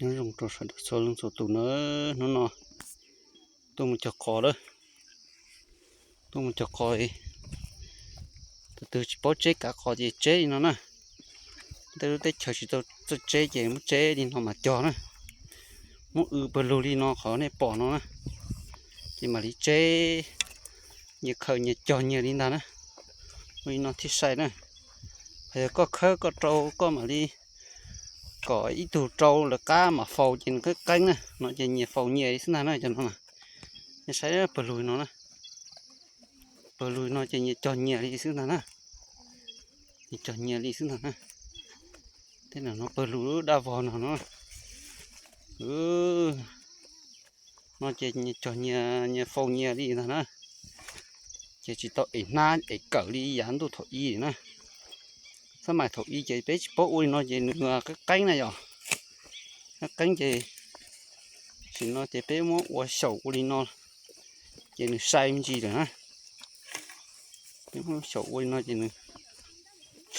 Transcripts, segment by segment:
Nyob zoo rau sawv daws txhua leej txhua tus na, hnub no tuaj mus cog qos lawm. Tuaj mus cog qos, tus twg tsis paub tseb kav qos ces tseb li no na. Tej lub teb chaws tsis tau txawj tseb ces muab tseb li no mas cog na. Muab w pawg lug li no qhov nej pom no na, ces mam li tseb. Nyias khawm nyias cog nyias li ntag na. Ua li no thiaj sai na. Hos yog koj khawb koj rau koj mam li kom ib tug rau lawv qab mam faus ces nws qeeb qeeb na, no ces nyias faus nyias li xwb ntag na. Cov no, nej saib pawg lug no na, pawg lug no ces nyias cog nyias li xwb ntag na. Nyias cog nyias li xwb ntag na. Tej no pawg lug daj vog no no. No ces nyias cog nyias, nyias faus nyias li ntag na. Ces tsis tau ev hnab ev kawm li yav ntuj thaum i na. Xab mais thaum i ces peb tsis paub ua li no ces nws qeeb qeeb na yom. Qeeb qeeb ces sim no ces peb muab ua xyaum ua li no ces nws sai me ntsis lawm na. Peb muab xyaum ua li no ces nws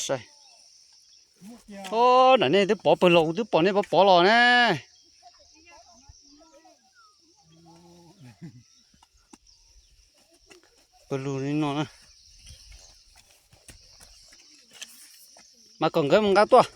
sai. Nram nej twb pov pawg lug, twb pom nej pov pov los ne. Pawg lug li no na. Mas kom nkawd mus nqa tuaj.